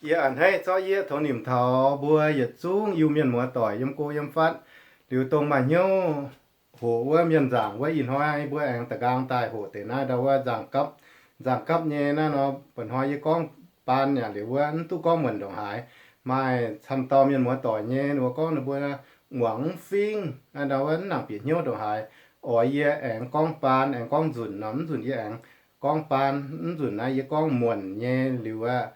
Yie a'hneiv zorqv yie tongx nimc taux mbuo yietc zungv Iu-Mienh muoz-doic yiem go yiem fatv, liuz dongh maaih hnyouv hoqc wuov mienh nzaangc wuov. Ih hnoi mbuo aengx da'nqaang daaih hoqc deix naaiv ndau wuov nzaangc gapv. Nzaangc gapv nyei naaiv nor, mba'hnoi yie gorngv baan yaac liuz wuov mv duqv gorngv muonc ndongc haaix. Maaih camv dauh mienh muoz-doic nyei ninh mbuo gorngv ninh mbuo muangx mv fingx, ndau wuov mv nangc bieqc hnyouv ndongc haaix. Oix yie aengx gorngv baan, aengx gorngv nzunc nor, mv nzunc yie aengx gorngv baan, mv nzunc naaiv yie gorngv muonc nyei liuz aqv.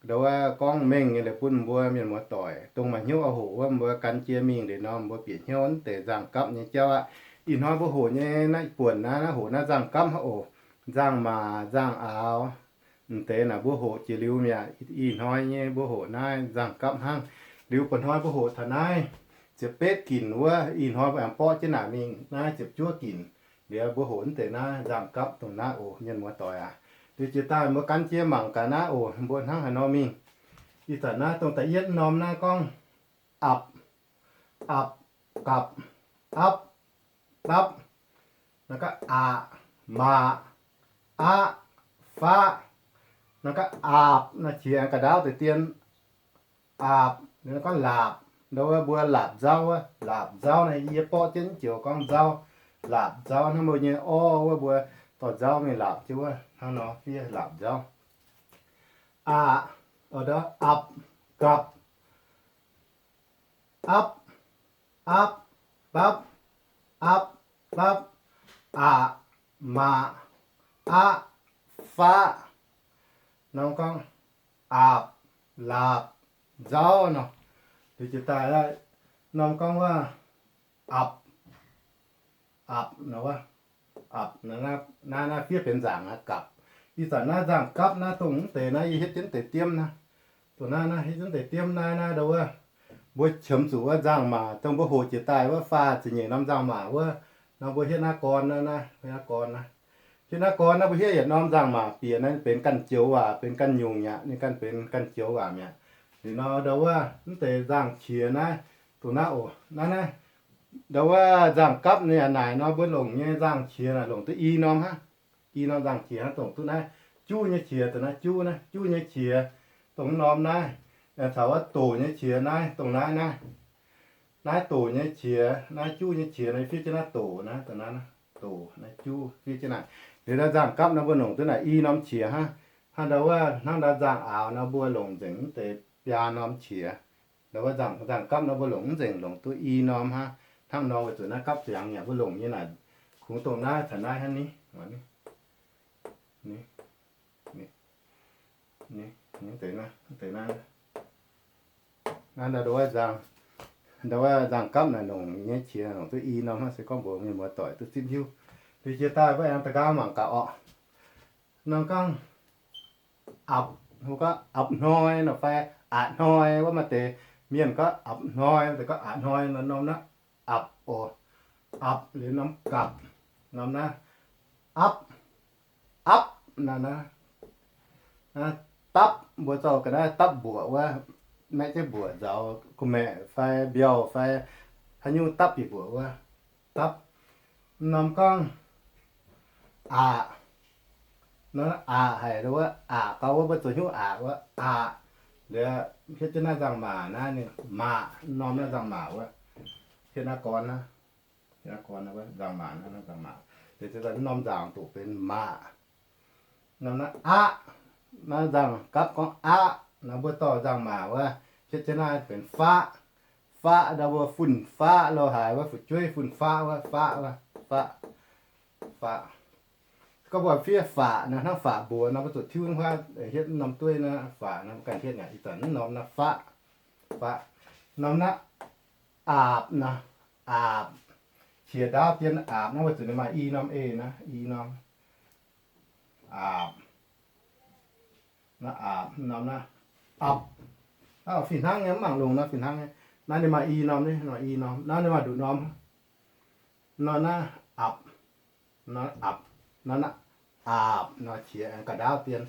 Ndau wuov gorngv mengh nyei liuz bun mbuo mienh muoz-doic dongh maaih hnyouv oix hoqc wuov mbuo gan jiex mingh liuz nor mbuo bieqc hnyouv deix nzaangc gapv nyei jauv aqv. Ih hnoi mbuo hoqc nyei naaiv buonc naaiv, naaiv hoqc naaiv nzaangc gapv hnangv oc. Nzaangc maac, nzaangc aaux, m'deix naaic mbuo hoqc jiex liuz mi'aqv. Ih hnoi nyei mbuo hoqc naaiv nzaangc gapv hnangv. Liuz mba'hnoi mbuo hoqc taux naaiv ziepc betv ginc wuov, ih hnoi mbuo aengx borqv jienv naaic mingh naaiv ziepc juov ginc. Liuz mbuo hoqc mv deix naaiv nzaangc gapv dongh naaiv oc, mienh muoz-doic aac. Liuz jiex daaih mbuo gan jiex mangc gaax naaiv oc, mbuo hnangv haaix nor mingh. Ih zanc naaiv dongh da'yietv norm naaiv gorngv apc, apc, gapc, apv, dapv, naaiv gorngv aqc, maac, aqv, faqv, naaiv gorngv aapc, naaiv qiex ga'ndaauv deix dien, aapc, naaiv gorngv laapc, ndau wuov mbuo laapc nzauv wuov, laapc nzauv naaiv yie borqv jienv joux gorngv nzauv, laapc nzauv hnangv mbuo nyei orv wuov mbuo dorh nzauv mingh laapc jienv wuov hnangv nor fiev laapc nzauv. Aqc, apc, gapc, apv, apv, dapv, apv, aqc, maac, aqv, faqv. Norm gorngv aapc, laapc, nzauv nor. Liuz jiex daaih norm gorngv wuov apc, apc nor wuov, apc naaiv, naaiv fiev benx nzaangc aqv, gapc. Ih zanc naaiv nzaangc gapv naaiv dongh mv deix naaiv yie hietv jienv deix diemv naaiv. Dongh naaiv naaiv hietv jienv deix diemv naaiv naaiv ndau wuov, mbuo qiemx zuqc wuov nzaangc maac dongh mbuo hoqc jiex daaih wuov faah ziepc nyeic norm nzaangc maac wuov, nor mbuo hietv naaiv gorn naaiv, naaiv hietv naaiv gorn naaiv. Hietv naaiv gorn naaiv mbuo hietv yietc norm nzaangc maac bieqc naaiv benx ganh joux waac, benx ganh nyungc mi'aqv, ninh ganh benx ganh joux waac mi'aqv. Liuz nor ndau wuov mv deix nzaangc qiex naaiv, dongh naaiv oc, naaiv naaiv, ndau wuov nzaangc gapv ninh yaac naaic nor mbuo longc nyei nzaangc qiex naaic longc duqv i norm hnangv. I norm nzaangc qiex hnangv, dongh duqv naaiv juv nyei qiex, dongh naaiv juv naaiv juv nyei qiex, dongh norm naaiv, caux wuov doc nyei qiex naaiv, dongh naaiv naaiv, naaiv doc nyei qiex, naaiv juv nyei qiex naaiv fiev jienv naaiv doc naaiv, dongh naaiv naaiv doc naaiv juv fiev jienv naaiv. Liuz ndau nzaangc gapv nor mbuo longc duqv naaic i norm qiex hnangv. Hnangv ndau wuov hnangv ndau nzaangc aaux nor mbuo longc nzengc mv deix biaa norm qiex. Ndau wuov nzaangc, nzaangc gapv nor mbuo longc mv nzengc, longc duqv i norm hnangv. Hnangv nor weic zuqc naaiv gapv ziangx yaac mbuo longc nyei naaic, kungx dongh naaiv caux naaiv hnangv ni. Naaiv ndau wuov nzaangc, ndau wuov nzaangc gapv naaic longc nyei qiex longc duqv i norm hnangv. Se gorngv mbuox mienh muoz-doic duqv zipv hiuv. Liuz jiex daaih mbuo aengx da'nqaang mangc gaax orqc. Nor gorngv apc, gorngv apc hnoi nor fai aqc hnoi wuov, maaih deix mienh gorngv apc hnoi, maaih deix gorngv aqc hnoi nor, norm naaiv apc oc. Apc liuz norm gapc, norm naaiv apv, apv naaiv, naaiv dapv, mbuo zorqv ga'naaiv dapv mbuoqc wuov, maeqv jienv mbuoqc nzaaux kuh maeqc fai mbiauh fai haaix nyungc dapv bieqc mbuoqc wuov, dapv. Norm gorngv aqc, aqc haic wuov, aqc gau wuov, mbuo zoux hnyouv aqc wuov, aqc. Liuz hietv jienv naaiv nzangc-maac naaiv ninh maac, norm naaiv nzangc-maac wuov, hietv naaiv gorn naaiv, hietv naaiv gorn wuov nzangc-maac naaiv, nzangc-maac. Liuz norm nzangc doqc benx maac. Norm naaiv aqv, naaiv nzangc-gapv gorngv aqv, naaiv mbuo dorh nzangc-maac wuov hietv jienv naaiv benx faqv. Faqv ndau mbuo fun-faqv lo haaix wuov, fu'jueiv fun-faqv wuov, faqv wuov, faqv, faqv. Gorngv mbuo fiev faqc naaiv, hnangv faqc mbuox nor, mbuo zuqc tiuv wuov hietv norm dueiv naaiv faqc nor, mbuo ganh hietv aqv. Ih zanc norm naaiv faqv, faqv. Norm naaiv aapc nor, aapc. Qiex ndaauv dien aapc naaiv weic zuqc ninh maaih i norm eix naaiv, i norm aapc. Naaiv aapc, norm naaiv apc. Fih hnangv nyei, mv mangc longx nor fih hnangv nyei. Naaiv ninh maaih i norm, naaiv ninh maaih nduqc norm. Nor naaiv apc, nor apc, nor naaiv aapc, nor qiex ga'ndaauv dien.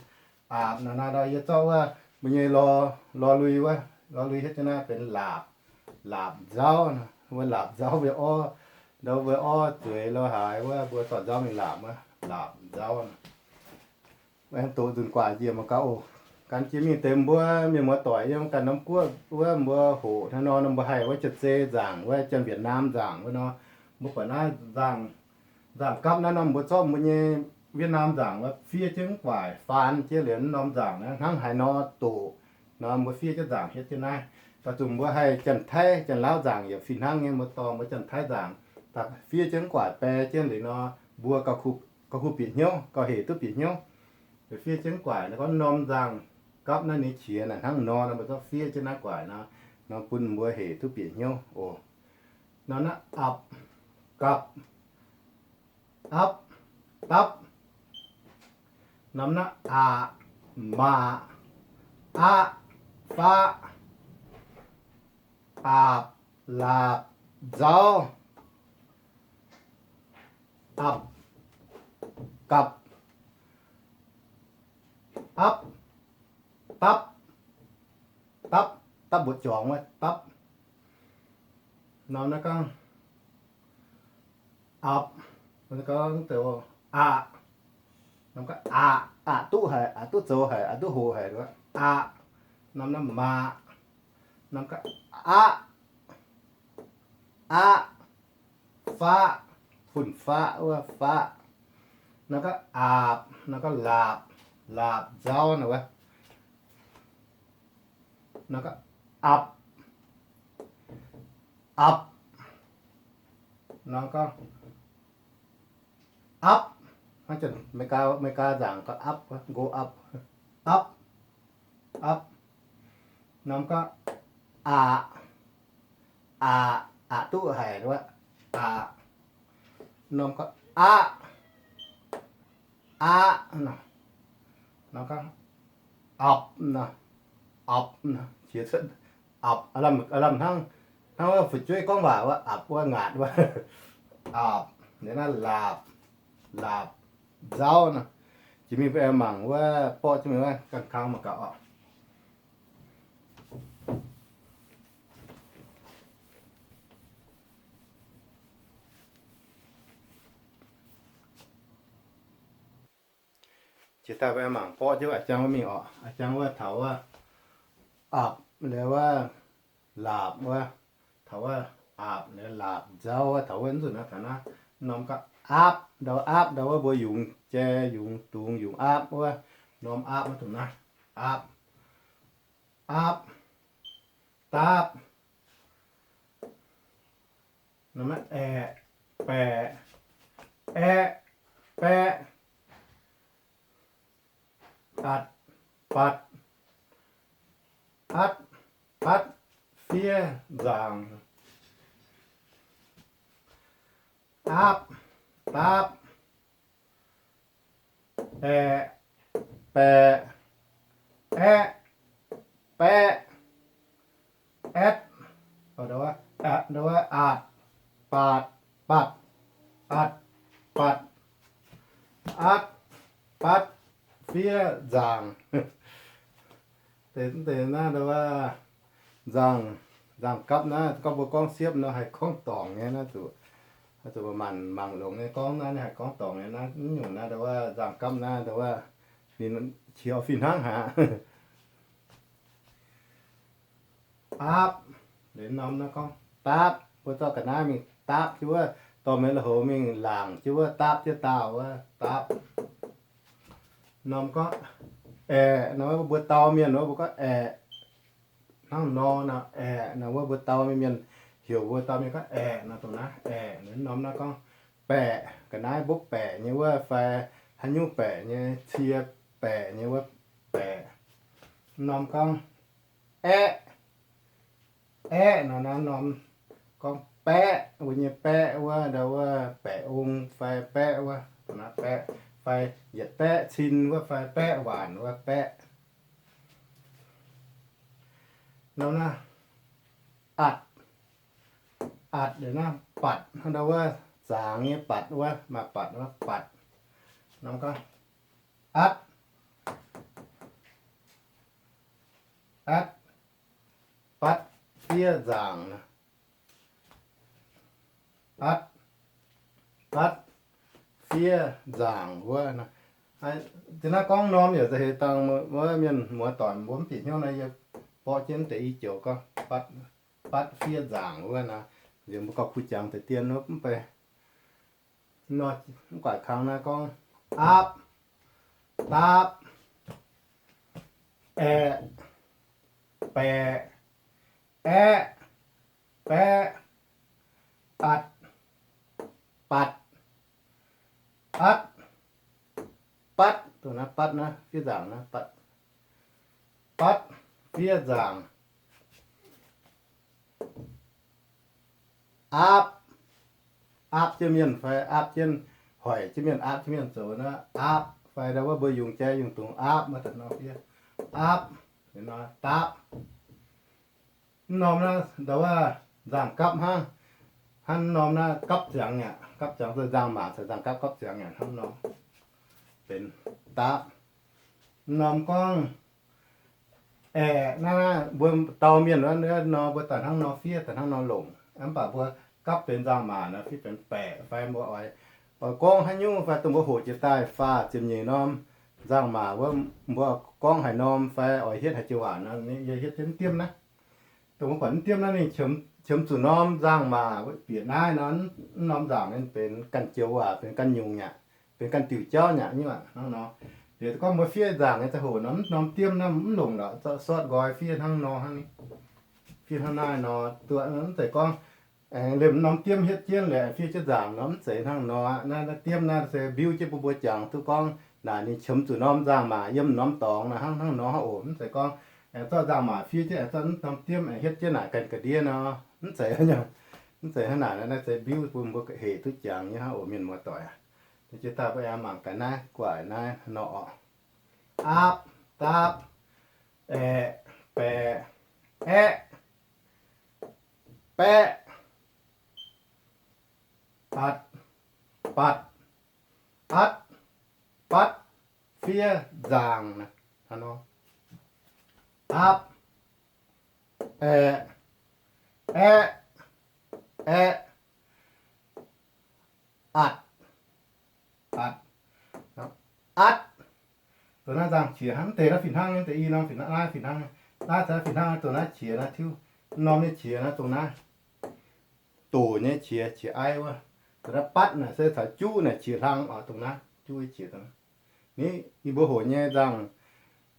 Aapc nor naaiv ndau yie zorqv wuov mbuo nyei lor, lor lui wuov, lor lui hietv jienv naaiv benx laapc, laapc nzauv nor. Wuov laapc nzauv mbuo orv, ndau mbuo orv zueiz lo haaix wuov mbuo dorh nzauv mingh laapc wuov, laapc nzauv nor. Aengx doqc nzunc guaax njiec mangc gaax oc. Gan jiex mingh deix mbuo mienh muoz doic yiem ganh norm guoqv wuov mbuo hoqc hnangv nor, nor mbuo haih wuov Janx-Zei nzaangc, wuov Janx-Wietc Naam nzaangc wuov nor, mbuo buatc naaiv nzaangc, nzaangc gapv naaiv norm mbuo zorqv mbuo nyei Wietc Naam nzaangc wuov fiev jienv gu'nguaaic faan jienv liuz norm nzaangc naaiv hnangv haaix nor doqc nor, mbuo fiev jienv nzaangc hietv jienv naaiv. Daaih zuqc mbuo haih Janx-Taiv Janx-Lauv nzaangc yaac fih hnangv nyei, mbuo dorh mbuo Janx-Taiv nzaangc daaih fiev jienv gu'nguaaic bae jienv liuz nor, mbuo gauh kuh bieqc hnyouv, gauh hec duqv bieqc hnyouv. Fiev jienv gu'nguaaic naaiv gorngv norm nzaangc gapv naaiv nyei qiex naaic hnangv nor, nor mbuo zorqv fiev jienv naaiv gu'nguaaic nor, nor bun mbuo hec duqv bieqc hnyouv oc. Norm naaiv apc, gapc, apv, dapv. Norm naaiv aqc, maac, aqv, faqv, aapc, laapc, nzauv, apc, gapc, apv, dapv, dapv, dapv mbuoqc jorngx wuov dapv. Norm naaiv gorngv apc, gorngv aqc, norm gorngv aqc, aqc duqv haic, aqc duqv zoux haic, aqc duqv hoqc haic, aqc. Norm naaiv maac, norm gorngv aqv, aqv, faqv, fun-faqv wuov faqv. Norm gorngv aapc, norm gorngv laapc, laapc nzauv naaiv wuov. Norm gorngv apc, apc, norm gorngv apv, hnangv Janx-Meigaa, Meigaa nzaangc gorngv apv, go up, apv, apv. Norm gorngv aqc, aqc, aqc duqv haic wuov, aqc. Norm gorngv aqv, aqv, norm gorngv apc nor, apc nor, qiex cuotv apc, aav lamh hnangv, hnangv wuov fu'jueiv gorngv waac wuov apc wuov ngaatc wuov, apc. Liuz naaiv laapc, laapc nzauv nor. Jiex mingh mbuo aengx mangc wuov borqv jienv mingh wuov ganh kang mangc gaax oc. Jiex daaih mbuo aengx mangc borqv jienv a'jang wuov mingh oc. A'jang wuov taux wuov apc, liuz wuov laapc wuov, taux wuov aapc, liuz laapc nzauv wuov, taux wuov nzunc naaiv taux naaiv norm gorngv aapv, ndau aapv, ndau wuov mbuo yungz jai, yungz dungz, yungz aapv wuov, norm aapv wuov dongh naaiv, aapv, aapv, daapv. Norm naaiv aeqc, baeqc, aeqv, baeqv, atc, batc, atv, batv, fiev, nzaangc, aapv, daapv, aeqc, baeqc, aeqv, baeqv, atv, atc, baatc, baatc, atv, baatc, atv, fiev, nzaangc. Deix, deix naaiv ndau wuov nzaangc, nzaangc gapv naaiv, gorngv mbuo gorngv siepv nor haih gorngv dorngc nyei naaiv zuqc, zuqc manc mangc longx nyei gorngv naaiv, haih gorngv dorngc nyei naaiv. Mv nyungc naaiv ndau wuov nzaangc gapv naaiv ndau wuov ninh qiex fih hnangv haic. Aapv, liuz norm naaiv gorngv daapv, mbuo zorqv ga'naaiv mingh daapv jienv wuov, dorh meix lui-houx mingh laangc jienv wuov, daapv jienv daauh wuov, daapv. Norm gorngv aeqc, norm wuov mbuo dau mienh wuov mbuo gorngv aeqc. Hnangv nor nor, aeqc, nor wuov mbuo dau mienh, heuc mbuo dau mienh gorngv aeqc nor, dongh naaiv aeqc. Norm naaiv gorngv baeqc, ga'naaiv mbopv baeqc nyei wuov fai haaix nyungc baeqc nyei, cie baeqc nyei wuov, baeqc. Norm gorngv aeqv, aeqv nor naaiv norm gorngv baeqv, mbuo nyei baeqv wuov, ndau wuov baeqc ong fai baeqv wuov, dongh naaiv baeqv, fai yietc baeqv cin wuov fai baeqv waanc wuov baeqv. Norm naaiv atc, atc liuz naaiv batc, hnangv ndau wuov zaangc nyei batc wuov, maaih batc wuov, batc. Norm gorngv atv, atv, batv fiev nzaangc. Atv, batv fiev nzaangc wuov, Zinh naaiv gorngv norm yaac za'heix dangh wuov mienh muoz-doic mbuo mv bieqc hnyouv nor, yie borqv jienv deix i joux gorngv batv, batv fiev nzaangc wuov naaiv. Nziex mbuo gauh kuh jangx deix dien wuov mv bei. Nor mv guaaic kang naaiv gorngv aapv, daapv, aeqv, baeqc, aeqv, baeqv, atv, batv, atv, batv, dongh naaiv batv naaiv fiev nzaangc naaiv batv, batv fiev nzaangc. Aapv, aapv jienv mienh fai aapv jienv, hoic jienv mienh, aapv jienv mienh zoux naaiv aapv, fai ndau wuov mbuo yungz jaiv yungz dungz aapv, maiv daaih nor fiev aapv, daapv. Mv norm naaiv ndau wuov nzangc gapv hnangv, hnangv mv norm naaiv gapv ziangx aqv, gapv ziangx nzangc maac caux nzangc gapv gapv ziangx aqv hnangv mv norm. Benx daapv. Mv norm gorngv aeqv, naaiv mbuo dau mienh wuov nor mbuo daaih hnangv nor fiev, daaih hnangv nor longc, mv baac mbuo gapv benx nzangc maac nor fiev benx baeqc fai mbuo oix, oix gorngv haaix nyungc fai dongh mbuo hoqc jiex daaih faah ziepc nyeic norm nzangc maac wuov, mbuo gorngv haaix norm fai oix hietv haaix joux waac nor, yie hietv jienv diemv naaiv. Dongh mbuo buatc mv diemv naaiv ninh qiemx zuqc norm nzangc maac bieqc naaiv nor, mv norm nzangc ninh benx ganh joux waac, benx ganh nyungc aqv, benx ganh diuc jauv aqv, nyungc aqv hnangv nor. Liuz gorngv mbuo fiev nzangc nyei ziangh hoc nor, mv norm diemv naaiv mv longc lorqc, zorqv sortv nqoi fiev hnangv nor hnangv ni. Fiev hnangv naaiv nor duqv, mv zeiz gorngv liemh norm diemv hietv jienv liuz fiev jienv nzangc nor, mv zeiz hnangv nor aqv. Naaiv, naaiv diemv naaiv se mbiuv jienv bun mbuo jangx duqv gorngv naaic ninh qiemx zuqc norm nzangc maac yiem norm dorngx naaic hnangv, hnangv nor oc. Mv zeiz gorngv zorqv nzangc maac fiev jienv zorqv norm diemv hietv jienv naaic ganh ga'ndiev nor, mv zeiz, mv zeiz hnangv naaic. Naaiv se mbiuv bun mbuo hec duqv jangx nyei hnangv oc, mienh muoz-doic. Jiex daaih mbuo aengx mangc gaax naaiv guaaic naaiv nor oc. Aapv, daapv, aeqc, baeqc, aeqv, baeqv, atv, batv, atv, batv, fiev nzaangc. Aapv, aeqv, aeqv, aeqv, atv, atv, atv. Dongh naaiv nzangc qiex hnangv, mv deix naaiv fih hnangv, mv deix i norm fih hnangv, naaiv fih hnangv, naaiv caux fih hnangv, dongh naaiv qiex naaiv tiuv, norm nyei qiex naaiv dongh naaiv, doqc nyei qiex, qiex aiv wuov. Dongh naaiv batv naaic se caux juv naaic qiex hlang oc, dongh naaiv juv nyei qiex dongh naaiv. Ni, yie mbuo hoqc nyei nzangc,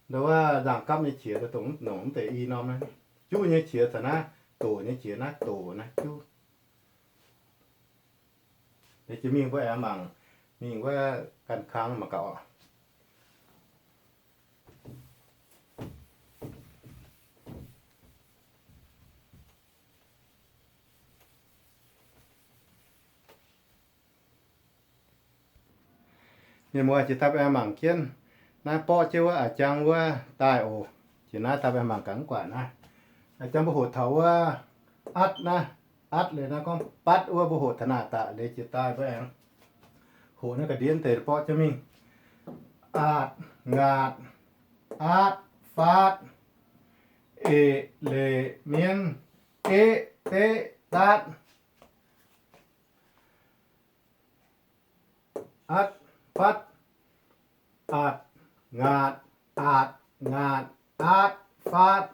ndau wuov nzangc gapv nyei qiex dongh nongc mv deix i norm naaiv. Juv nyei qiex caux naaiv, doqc nyei qiex naaiv, doqc naaiv juv. Jiex mingh mbuo aengx mangc mingh wuov ganh kang mangc gaax oc. Mienh muoz, jiex daaih mbuo aengx mangc jienv naaiv borqv jienv wuov a'jang wuov daaih oc. Jiex naaiv daaih mbuo aengx mangc gaax mv guaaic naaiv. A'jang mbuo hoqc taux wuov atv naaiv, atv liuz naaiv gorngv batv wuov, mbuo hoqc taux naaic daaih liuz jiex daaih mbuo aengx hoqc naaiv ga'ndiev deix borqv jienv mingh. Aatc, ngaatc, aatv, faatv, eqc, leqc, mienv, eqv, deqv, daatv. Atv, fatv, aatc, ngaatc, aatc, ngaatc, aatv, fatv,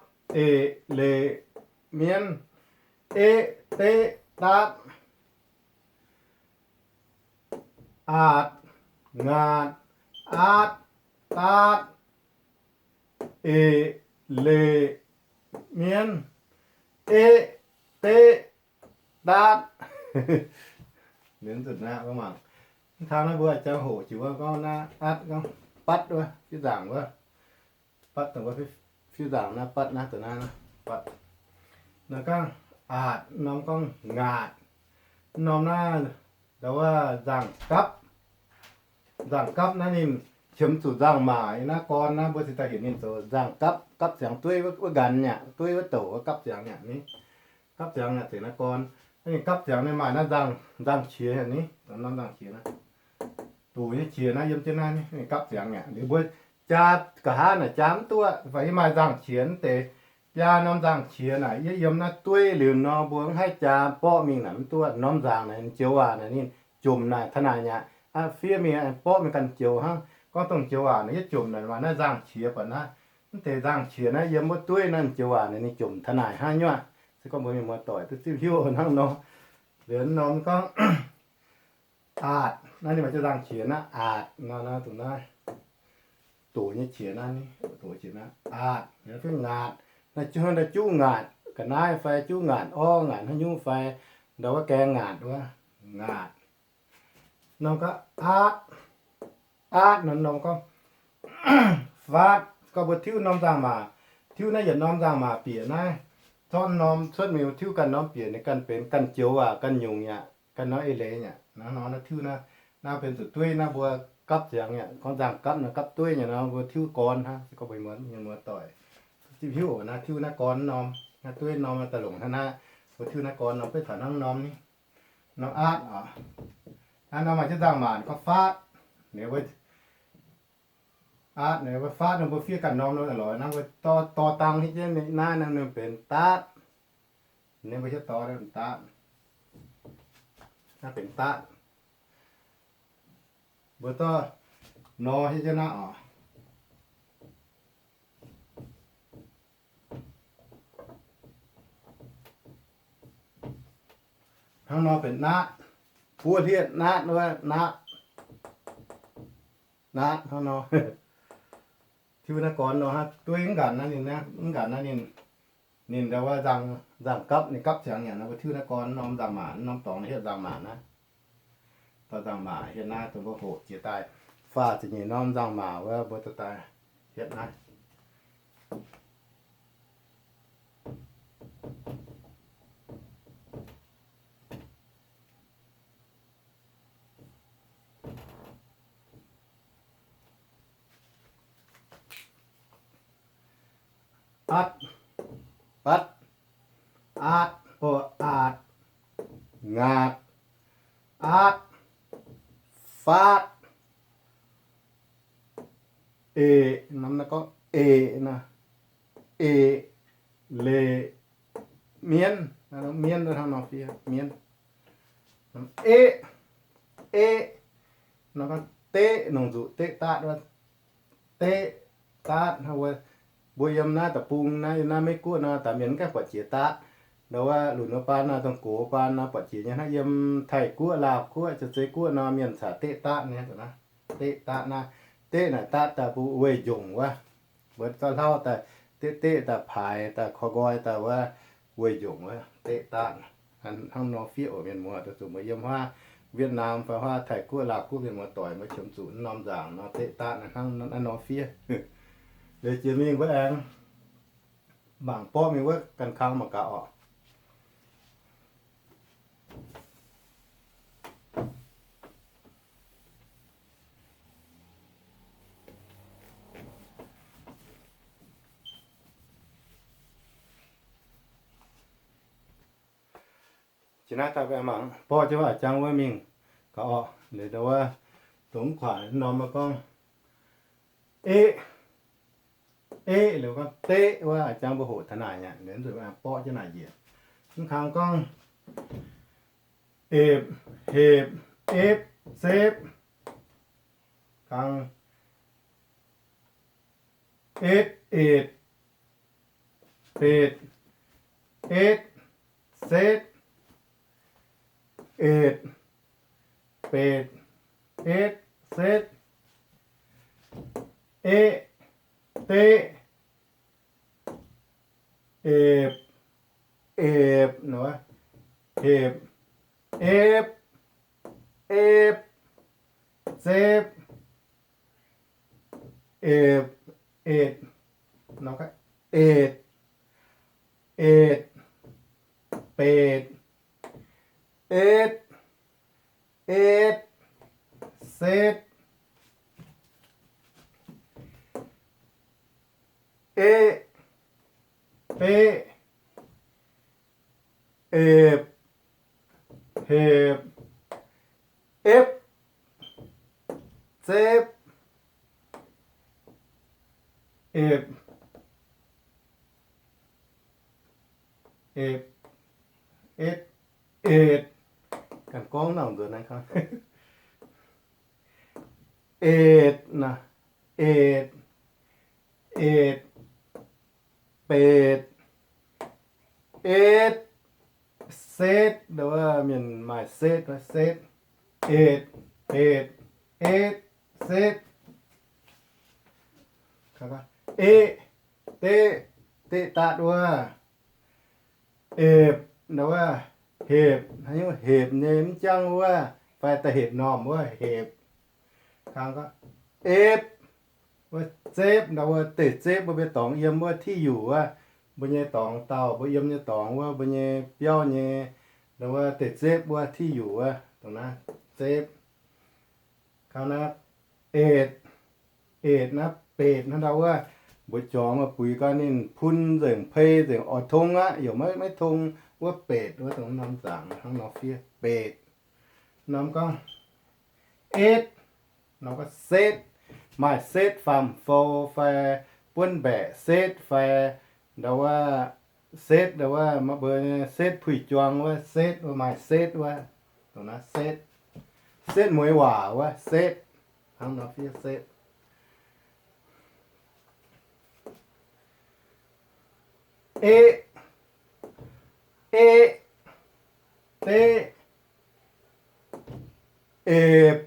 eqc, leqc, mienv, eqv, deqv, daatv. Aatc, ngaatc, aatv, daatv, eqc, leqc, mienv, eqv, deqv, daatv. Mv taux naaiv mbuo jangx hoqc jiex wuov gorngv naaiv atv, gorngv batv wuov, fiev nzaangc wuov. Batv dongh wuov fiev nzaangc naaiv, batv naaiv dongh naaiv, batv. Naaiv gorngv aatc, norm gorngv ngaatc. Norm naaiv ndau wuov nzaangc gapv. Nzaangc gapv naaiv ninh qiemx zuqc nzaangc maac naaiv gorn naaiv, mbuo cingx daaih heuc ninh zoux nzaangc gapv, gapv ziangx dueiv wuov nqanx aqv, dueiv wuov douc gapv ziangx aqv ni. Gapv ziangx aqv, zengc naaiv gorn. Naaiv ninh gapv ziangx ninh maaih naaiv nzaangc qiex ni, norm nzaangc qiex naaiv. Doqc nyei qiex naaiv yiem jienv naaiv, ninh gapv ziangx aqv. Liuz mbuo jaa nqa'haav naaic jaa mv duqv, fai yie maaih nzaangc qiex mv deix, biaa norm nzaangc qiex naaic yie yiem naaiv dueiv liuz nor, mbuo mv haih jaa borqv mingh naaic mv duqv. Norm nzaangc naaic joux waac naaic ninh jomc naaic taux naaic aqv, fiev mingh borqv mingh ganh joux hnangv. Gorngv dongh joux waac naaiv yietv jomc naaic maaih naaiv nzangc-qiex buatc naaiv. Mv deix nzangc-qiex naaiv yiem wuov dueiv naaiv joux waac naaiv ninh jomc taux naaic hnangv nyuoqc. Se gorngv mbuo mienh muoz-doic duqv zipv hiuv hnangv nor. Liuz norm gorngv aatc, naaiv ninh maaih jienv nzangc-qiex naaiv, aatc nor, naaiv dongh naaiv doqc nyei qiex naaiv, doqc qiex naaiv, aatc, naaiv fai ngaatc. Naaiv juv, naaiv juv ngaatc ga'naaiv fai juv ngaatc orv ngaatc haaix nyungc fai ndau wuov gaeng ngaatc wuov, ngaatc. Norm gorngv aatv, aatv nor norm gorngv faatv. Gorngv mbuo tiuv norm nzangc-maac, tiuv naaiv yietc norm nzangc-maac bieqc naaiv, zorqv norm cuotv mingh tiuv ganh norm bieqc, ninh ganh benx ganh joux waac ganh nyungc aqv, ganh norm eix leiz aqv. Naaiv nor naaiv tiuv naaiv, naaiv benx zuqc dueiv naaiv mbuo gapv ziangx aqv. Gorngv nzangc gapv nor gapv dueiv nyei nor mbuo tiuv gorn hnangv. Se gorngv mbuo mienh muoz-doic zipv hiuv oc, naaiv tiuv naaiv gorn norm, naaiv dueiv norm daaih longc hnangv naaiv. Mbuo tiuv naaiv gorn norm beiv taux hnangv norm ni, norm aatv oc. Naaiv norm maaih jienv nzangc-maac gorngv faatv. Ninh mbuo aatv, ninh mbuo faatv, ninh mbuo fiev ganh norm nor lorz naaiv mbuo dor, dor dang hietv jienv naaiv, naaiv ninh benx daatv. Ninh mbuo hietv dor daatv, naaiv benx daatv. Mbuo dorh nor hietv jienv naaiv oc. Hnangv nor benx naatv, buov hlieqv naatv wuov, naatv, naatv hnangv nor. Tiuv naaiv gorn nor hnangv, dueiv mv nqanc naaiv ninh, mv nqanc naaiv ninh, ninh ndau wuov nzangc, nzangc gapv, ninh gapv ziangx nyanc nor, mbuo tiuv naaiv gorn norm nzangc-maac, norm dorngx hietv nzangc-maac naaiv. Dorh nzangc-maac hietv naaiv, dongh mbuo hoqc jiex daaih faah ziepc nyeic norm nzangc-maac wuov, mbuo dorh daaih hietv naaiv. Atv, atv, atv, o, atc, ngaatc, atv, faatv, eqc, norm naaiv gorngv eqc naaiv, eqc, leqc, mienv, mienv hnangv nor fiev mienv. Eqv, eqv, norm gorngv deqv, nongc nzuqc deqv daatv wuov, deqv daatv hnangv wuov. Mbuo yiem naaiv deic-bung naaiv, yiem naaiv Meiv-Guoqv nor, daaih mienh mv gaengh buatc jiex daatv. Ndau wuov lunx wuov baan nor, dongh gox baan nor buatc jiex nyei hnangv. Yiem Taiv-Guoqv, Laauh Guoqv, Janx-Zei Guoqv nor mienh caux deqv daatv nyei, deqv daatv naaiv. Deqv naaic daatv daaih mbuo weih njongc wuov. Mbuo zorqv hlauv daaih deqv deqv daaih paaix daaih koi nqoi daaih wuov, weih njongc wuov deqv daatv. Hnangv nor fiev oc mienh muoz, zuqc mbuo yiem huaav Wietv^naam fai huaav Taiv-Guoqv, Laauh Guoqv mienh muoz-doic mbuo qiemx zuqc norm nzaangc nor deqv daatv hnangv naaiv nor fiev. Liuz jiex mingh mbuo aengx mangc borqv mingh wuov ganh kang mangc gaax oc. Jiex naaiv daaih mangc borqv jienv wuov a'jang wuov mingh gaax oc. Liuz ndau wuov dongh mv kuaaic norm wuov gorngv eqv, eqv, liuz gorngv deqv wuov a'jang mbuo hoqc taux naaic aqv. Liuz zuqc borqv jienv naaic njiec. Mv kang gorngv epc, hepc, epv, zepv, kang etv, etc, betc, etv, setv, etc, betc, etv, setv, eqv, deqv, epc, epc, hepc, epv, epv, zepv, epc, etc, etc, etc, betc, etv, etv, setv, eqv, beqv, epc, hepc, epv, zepv, epc, epc, etv, etc. Ganh gorngv nauc nzuonx naaiv gorngv Etc naaic, etc, etc, betc, etv, setv, ndau wuov mienh maaih setv, setv, etc, etc, etv, setv, eqv, deqv, deqv datv wuov, epc, ndau wuov, hepc, hepc nyei mv jangv wuov, fai da'hepc normh wuov hepc. Epv, wuov zepv, ndau wuov deic zepv, mbuo mbuo dorngx yiem wuov tiuv yuc wuov, mbuo nyei dorngx dauh, mbuo yiem nyei dorngx wuov, mbuo nyei biauv nyei, ndau wuov deic zepv wuov tiuv yuc wuov, dongh naaiv zepv. Kaux naaiv etc, etc naaiv betc hnangv ndau wuov, mbuo jorngx wuov buix gau ninh pun nzengc, pei nzengc, oix tong aqv, yaac maiv, maiv tong, wuov betc wuov dongh norm nzaangc hnangv nor fiev betc. Norm gorngv etv, norm gorngv setv, maaih setv faam-fou fai buonv mbaeqc setv fai ndau wuov setv, ndau wuov mbuo setv puix juang wuov setv, wuov maaih setv wuov, dongh naaiv setv, setv mueiz waac wuov setv, hnangv nor fiev setv. Eqv, eqv, deqv, epv,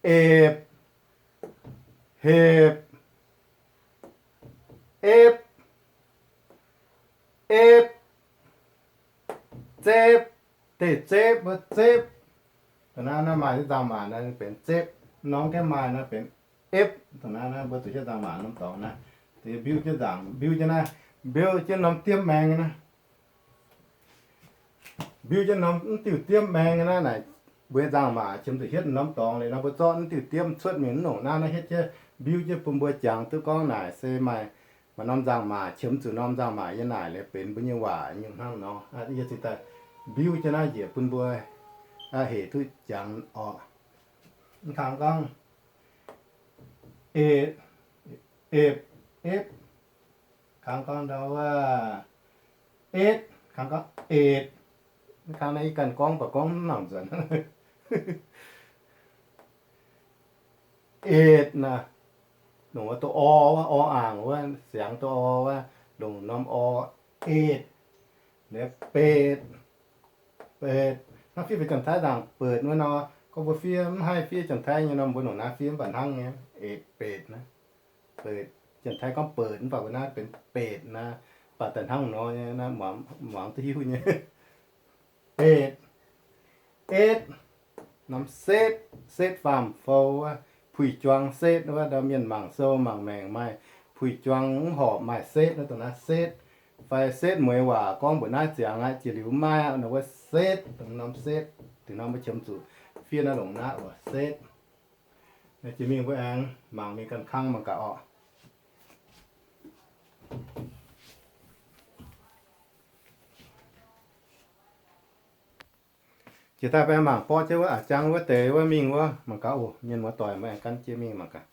epc, hepc, epv, epv, zepv, deic zepv, wuov zepv. Dongh naaiv, naaiv maaih jienv nzangc-maac naaiv benx zepv. Norm gaengh maaih naaiv benx epv. Dongh naaiv, naaiv mbuo zuqc jienv nzangc-maac norm dorngx naaiv, mbiuv jienv nzangc, mbiuv jienv naaiv, mbiuv jienv norm diemv maengx naaiv. Mbiuv jienv norm mv diuh diemv maengx naaiv naaic, mbuo nzangc-maac qiemx zuqc hietv norm dorngx liuz nor, mbuo zorqv mv diuh diemv cuotv mingh mv longc naaiv, naaiv hietv jienv mbiuv jienv bun mbuo jangx duqv gorngv naaic se maaih, maaih norm nzangc-maac qiemx zuqc norm nzangc-maac yiem naaic liuz benx mbuo nyei waac nyungc hnangv nor. Yie ziouc daaih mbiuv jienv naaiv njiec bun mbuo hec duqv jangx orqc. Mv kangx gorngv epv, epv, epv, kangx gorngv ndau wuov etv, kangx gorngv etc. Mv kangx naaiv yie ganh gorngv baac gorngv mv nangc nzuonx. Etc naaic, longc wuov doqc or wuov, or aangc wuov, siangx doqc or wuov, longc norm or, etc. Liuz betc, betc. Hnangv fiev benx janx-taiv nzaangc beuc wuov nor, gorngv mbuo fiev mv haih fiev janx-taiv nyei nor, mbuo longc naaiv fiev mv baac hnangv nyei, etc betc naaiv. Betc, janx-taiv gorngv beuc mv baac mbuo naaiv benx betc naaiv, baac daaih hnangv nor nyei, muangx duqv hiuv nyei. Betc, etv, norm setv, setv faam-fou wuov, puix juang setv wuov, ndau mienh mangc sou mangc maengc maaih puix juang mv horpc maaih setv wuov, dongh naaiv setv. Fai setv mueiz waac gorngv mbuoqc naaiv ziangx aqv, jiex liuz maiv aqv, nor wuov setv, dongh norm setv. Dingc norm mbuo qiemx zuqc fiev naaiv longc naaiv oc, setv. Jiex mingh mbuo aengx mangc mingh ganh kangv mangc gaax orqc. Jiex daaih baeng mangc borqv jienv wuov a'jang wuov deix wuov mingh wuov mangc gaax oc. Mienh muoz-doic mbuo aengx gan jienv mingh mangc gaax.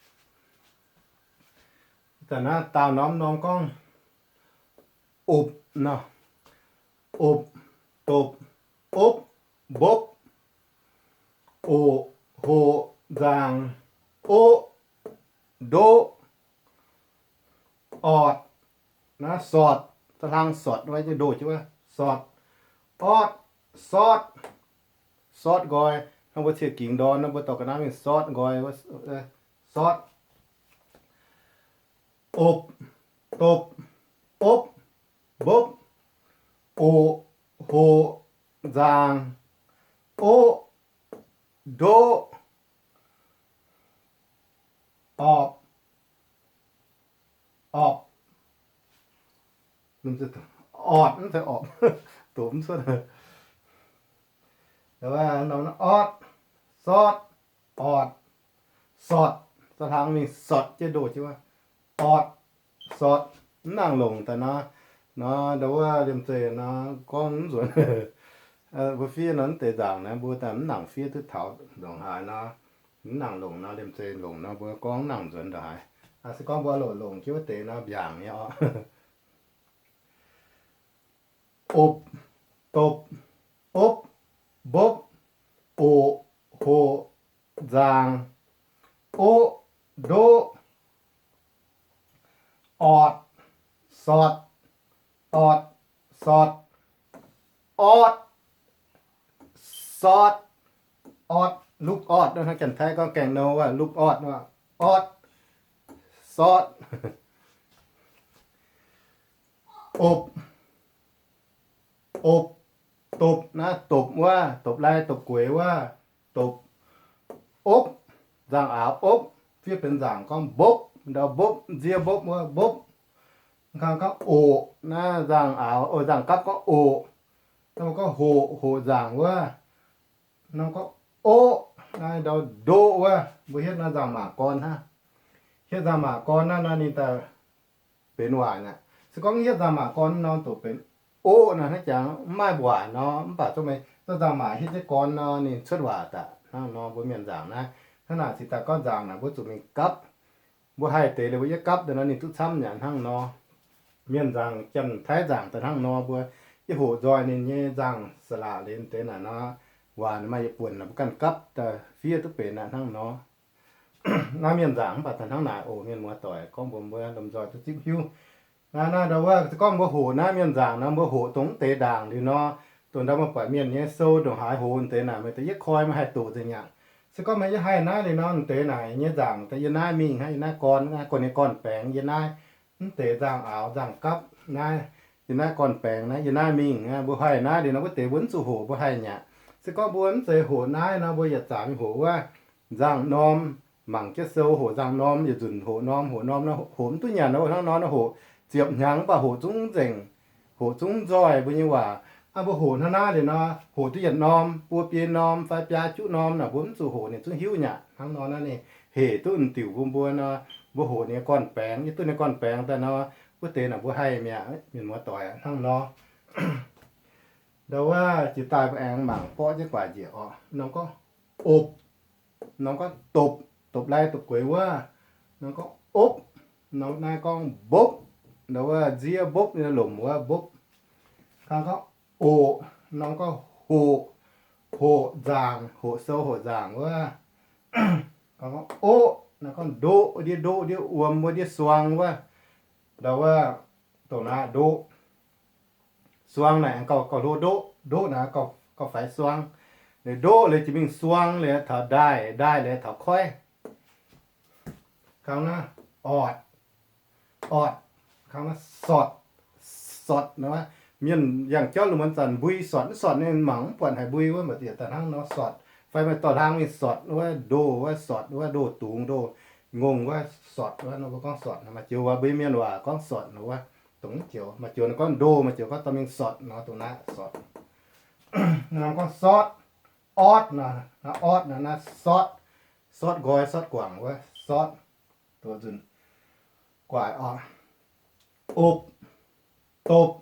Daaih naaiv daauh norm norm gorngv opc nor, opc, dopc, opv, mbopv, oc, hoc, nzaangc, oqv, ndoqv, ortc, naaiv sortc, za'hlang sortc wuov, ndoh jienv wuov, sortc, ortv, sortv, sortv nqoi. Hnangv mbuo ciex gingx ndorn nor, mbuo dorh ga'naaiv mingh sortv nqoi wuov, sortv. Opc, dopc, opv, mbopv, oc, hoc, nzaangc, oqv, ndoqv, orpc, orpc, ortc, mv zeiz orpc, dopc mv cuotv. Ortv, sortv, ortc, sortc, za'hlang mingh sortc jienv ndoh jienv wuov, ortv, sortc, mv nangc longc daaih nor, nor ndau wuov liemh zeih nor gorngv mv nzuonx. Mbuo fiev nor mv deix nzaangc naaiv mbuo daaih mv nangc fiev duqv taux ndongc haaix nor, mv nangc longc nor liemh zeih longc nor mbuo gorngv mv nangc nzuonx ndongc haaix. Se gorngv mbuo loc longc jienv wuov deix nor mbiaangc nyei orqc. Opv, dopv, opv, mbopv, oc, hoc, nzaangc, oqv, ndoqv, ortc, sortc, ortc, sortc, ortv, sortv, ortv, lupv ortv, hnangv Janx-Taiv gorngv gaengh nou wuov, lupv ortv wuov, ortv, sortv, opv, opv, dopv naaiv dopv wuov, dopv-lai dopv-gueix wuov, dopv, opv, nzangc-aaux opv, fiev benx nzangc gorngv mbopv, ndau mbopv, nziev mbopv wuov mbopv. Kangx gorngv oqc naaiv nzangc-aaux, o, nzangc-gapv gorngv oqc. Naaiv mbuo gorngv hoqc, hoqc nzangc wuov. Norm gorngv oqv, naaiv ndau ndoqv wuov. Mbuo hietv naaiv nzangc-maac gorn hnangv. Hietv nzangc-maac gorn naaiv nor ninh daaih benx waaic naaic. Se gorngv hietv nzangc-maac gorn nor doqc benx oqv naaic hnangv jangx mv maaih waaic nor, mv baac zungv meih zorqv nzangc-maac hietv jienv gorn nor ninh cuotv waaic daaih. Hnangv nor mbuo mienh nzangc naaiv, hnangv naaic cingx daaih gorngv nzangc naaic mbuo zuqc mingh gapv. Mbuo haih deix liuz mbuo yietv gapv daaih nor ninh duqv camv nyanc hnangv nor. Mienh nzangc, Janx-Taiv nzangc daaih hnangv nor, mbuo yietv hoqc nzoih ninh nyei nzangc sa'laqc liuz deix naaic nor, waac maaih yietc buonc naaic mbuo ganh gapv daaih fiev duqv benx naaic hnangv nor. Naaiv mienh nzangc mv baac daaih hnangv naaic oc. Mienh muoz-doic, gorngv mbuox mbuo lomh nzoih duqv zipv hiuv. Naaiv, naaiv ndau wuov se gorngv mbuo hoqc naaiv mienh nzangc nor, mbuo hoqc dongh mv deix ndaangc liuz nor, dongh ndau mbuo buatc mienh nyei sou ndongc haaix hoqc deix naaic, meih daaih yietv koi meih haih doqc nzengc aqv. Se gorngv meih yietv haih naaiv liuz nor, deix naaic nyei nzangc daaih yie naaiv mingh hnangv, yie naaiv gorn, naaiv gorn nyei gorn-baengx, yie naaiv mv deix nzangc-aaux nzangc-gapv naaiv, yie naaiv gorn-baengx naaiv, yie naaiv mingh aqv. Mbuo haih naaiv liuz nor, wuov deix mbuo mv zuqc hoqc, mbuo haih nyaqc. Se gorngv mbuo mv zeiz hoqc naaiv nor, mbuo yietc zanc mingh hoqc wuov nzangc-norm, mangc jienv sou hoqc nzangc-norm, yietc nzunc hoqc norm, hoqc norm nor hoqc mv duqv nyanc nor, hnangv nor nor hoqc ziepc hnyangx mv baac hoqc zungv nzengc, hoqc zungv nzoih mbuo nyei waac. Aa, mbuo hoqc hnangv naaiv liuz nor, hoqc duqv yietc norm, buo biei norm fai biaa juqv norm naaic, mbuo mv zuqc hoqc ninh zungv hiuv nyaqc. Hnangv nor naaiv ninh hec duqv m'diuc bun mbuo nor, mbuo hoqc ninh nyei gorn-baengx, yie duqv ninh gorn-baengx daaih nor, wuov deix naaic mbuo haih mi'aqv, mienh muoz-doic aqv. Hnangv nor, ndau wuov jiex daaih mbuo aengx mangc borqv jienv guaax njiec oc. Norm gorngv opv, norm gorngv dopc, dopc-lai dopc-gueix wuov. Norm gorngv opv, norm naaiv gorngv mbopv, ndau wuov nziev mbopv, lomc wuov mbopv. Kangx gorngv oqc, norm gorngv hoqc, hoqc nzaangc, hoqc sou hoqc nzaangc wuov. Kangx gorngv oqv, naaiv gorngv ndoqv, ndiev ndoqv, ndiev wuom wuov, ndiev suang wuov. Ndau wuov, dongh naaiv ndoqv. Suang naaic gauh, gauh hlo ndoqv, ndoqv naaic gauh faix suang. Ndoqv liuz jiex mingh suang liuz taux ndaaih, ndaaih liuz taux koiv. Kangx naaiv ortc, ortc, kangx naaiv sortc, sortc nor, mienh yangh jauv lungh muonz zanc mbui sortc, mv sortc ninh mangc mv buatc haaix mbui wuov, mbuo ziouc daaih hnangv nor sortc. Fai maaih dorh hlang mingh sortc wuov, ndoh wuov, sortc wuov, ndoh dungz, ndoh ngongh wuov, sortc wuov, nor mbuo gorngv sortc. Maaih joux waac mbuo mienh waac gorngv sortc nor wuov, dongh mv joux. Maaih joux nor gorngv ndoh, maaih joux gorngv dorh mingh sortc nor, dongh naaiv sortc. Naaiv gorngv sortv, ortv nor, naaiv ortv nor, naaiv sortv, sortv nqoi sortv guangc wuov, sortv. Doqc nzunc guaaic oc. Opv, dopv,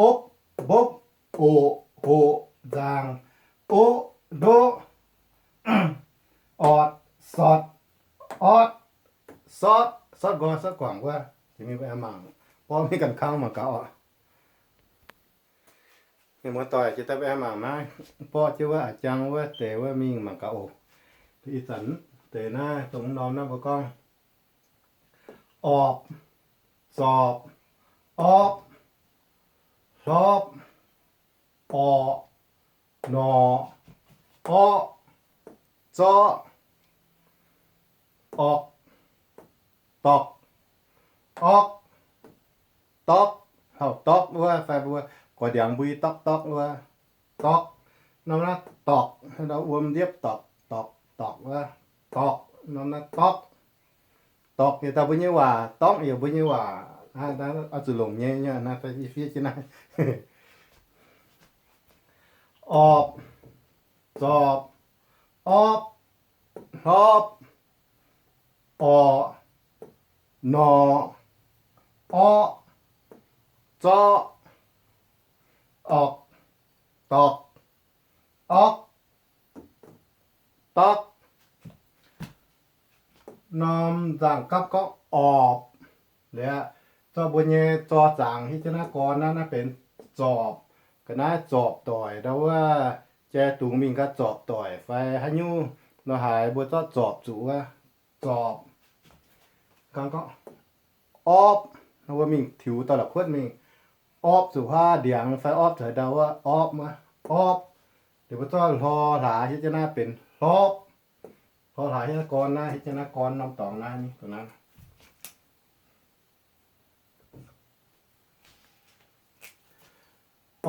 opv, mbopv, oqc, hoqc, nzaangc, oqv, ndoqv, ortv, sortv, ortv, sortv, sortv nqoi sortv guangc wuov. Mingh mbuo aengx mangc, borqv mingh ganh kangv mangc gaax oc. Mienh muoz-doic, jiex daaih mbuo aengx mangc naaiv, borqv jienv wuov a'jang wuov deix wuov mingh mangc gaax oc. Ih zanc deix naaiv dongh norm naaiv mbuo gorngv orpc, zorpc, opv, hlopv, orqc, norqc, orqv, zorqv, orqc, dorqc, orqv, dorqv, hauv dorqv wuov, fai mbuo gorx ndiangx mbui dorqv dorqv wuov, dorqv. Norm naaiv dorqc, wuom ndiepv dorqc, dorqc, dorqc wuov, dorqc. Norm naaiv dorqv. Dorqc yietc dauh mbuo nyei waac, dorngv yietc mbuo nyei waac, oix zuqc longc nyei, naaiv fiev jienv naaiv. Orpc, zorpc, opv, hlopv, orqc, norqc, orqv, zorqv, orqc, dorqc, orqv, dorqv. Norm nzangc gapv gorngv orpc. Liuz, zorqv mbuo nyei zor zaangc hietv jienv naaiv gorn naaiv, naaiv benx zorpc. Ga'naaiv zorpc doic ndau wuov, jai dungz mingh gaax zorpc doic fai haaix nyungc nor haaix mbuo zorqv zorpc zuqc wuov. zorpc. Gorngv orpv, mbuo mingh tiux daaih la'kuotv mingh, orpv zuqc huaav ndiangx fai orpv zuqc haaix ndau wuov, orpv wuov, orpv. Liuz mbuo zorqv hlor hlaax hietv jienv naaiv benx hlorpv. Hlor hlaax hietv jienv naaiv gorn naaiv, hietv jienv naaiv gorn norm dorngx naaiv,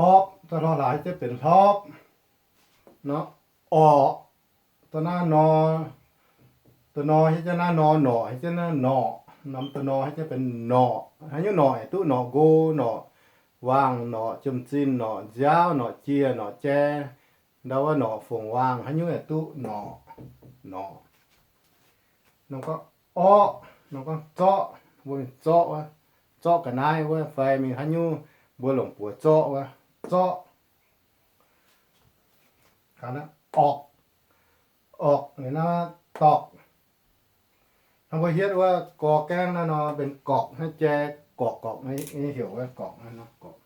orpv, zorqv hlor hlaax hietv jienv benx hlorpv. Nor, orqc, zorqv naaiv nor, da'nor hietv jienv naaiv nor, norqc hietv jienv naaiv norqc, norm da'nor hietv jienv benx norqc. Haaix nyungc norqc yaac duqv, norqc nqo, norqc waangh, norqc jiem-zinh, norqc nziaauv, norqc jai, ndau wuov norqc fongc waangh, haaix nyungc yaac duqv norqc, norqc. Norm gorngv orqv, norm gorngv zorqv, mbuo mingh zorqv wuov, zorqv ga'naaiv wuov fai mingh haaix nyungc mbuo longc buoz zorqv wuov, zorqv. Orqc, orqc, naaiv dorqc. Hnangv mbuo hietv wuov gorx gaengv naaiv nor benx gorqc, naaiv jai gorqc, gorqc nyei heuc wuov gorqc, naaiv nor gorqc.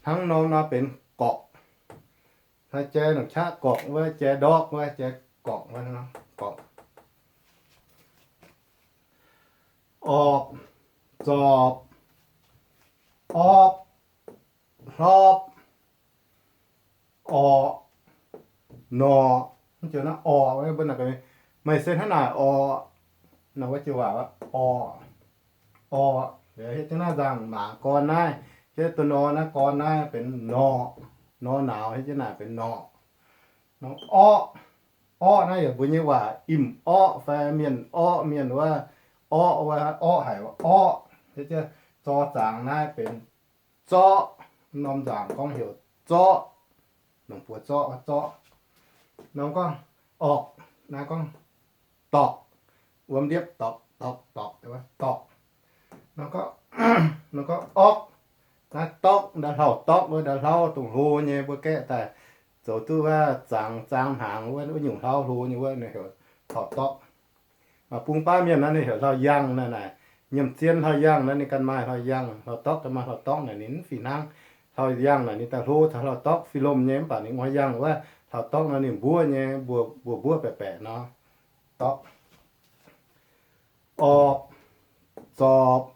Hnangv norm nor benx gorqc. Naaiv jai longc qaqv gorqc wuov, jai ndorqv wuov, jai gorqc wuov, gorqc. Orpc, zorpc, orpv, hlorpv, orqc, norqc. Mv joux naaiv orqc, mbuo maaih se hnangv naaic orqc, nor wuov jiu waac orqc, orqc. Hietv jienv naaiv nzangc maac gorn naaiv, hietv duqv nor naaiv gorn naaiv benx norqc, nor nauz hietv jienv naaic benx norqc. Orqv, orqv naaiv yaac mbuo nyei waac im orqv fai mienh orqv mienh wuov, orqv wuov orqv haic orqv. Hietv jienv zor zaangc naaiv benx zorqv, norm nzaangc gorngv heuc zorqv, longc buoz zorqv, zorqv. Norm gorngv orqc, naaiv gorngv dorqc, wuom ndiepv dorqc, dorqc, dorqc, dorqc. Norm gorngv orqv, naaiv dorqv, ndau hlauv-dorqv wuov, ndau hlauv dongh hlo nyei, mbuo gaeqv daaih zoux duqv wuov zangx zaang hnaangx wuov, wuov nyungc hlauv hlo nyei wuov, ninh heuc hlauv-dorqv. Maaih bung baav mienh naaiv ninh heuc hlauv-yangh naaiv naaic, nyiemc zien hlauv-yangh naaiv ninh ganh maaih hlauv-yangh, hlauv-dorqv ganh maaih hlauv-dorqv naaic, ninh mv fih hnangv. Hlauv-yangh naaic ninh daaih hlo caux hlauv-dorqv fih lomh nyei, mv baac ninh nguaaiv yangh wuov, hlauv-dorqv nor ninh mbuov nyei, mbuo mbuov baeqc baeqc nor. Dorqv, orpc, zorpc,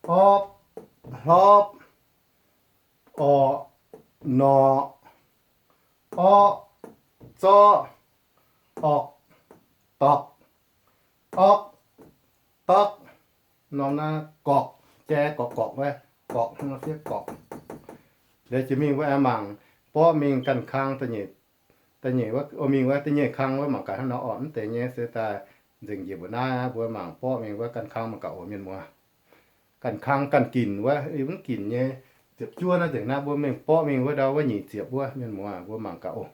orpv, hlorpv, orqc, norqc, orqv, zorqv, orqc, dorqc, orqv, dorqv. Norm naaiv gorqc, jai gorqc gorqc wuov, gorqc hnangv nor fiev gorqc. Liuz jiex mingh mbuo aengx mangc borqv mingh ganh kang da'nyeic, da'nyeic wuov, mingh wuov da'nyeic kang wuov mangc gaax hnangv nor orqc. Mv deix nyei se daaih nzengc njiec mbuo naaiv, mbuo mangc borqv mingh wuov ganh kang mangc gaax oc mienh muoz. Ganh kang ganh ginc wuov, mv ginc nyei ziepc juov naaiv nzengc naaiv, mbuo mingh borqv mingh wuov ndau wuov nyic ziepc wuov mienh muoz, mbuo mangc gaax oc.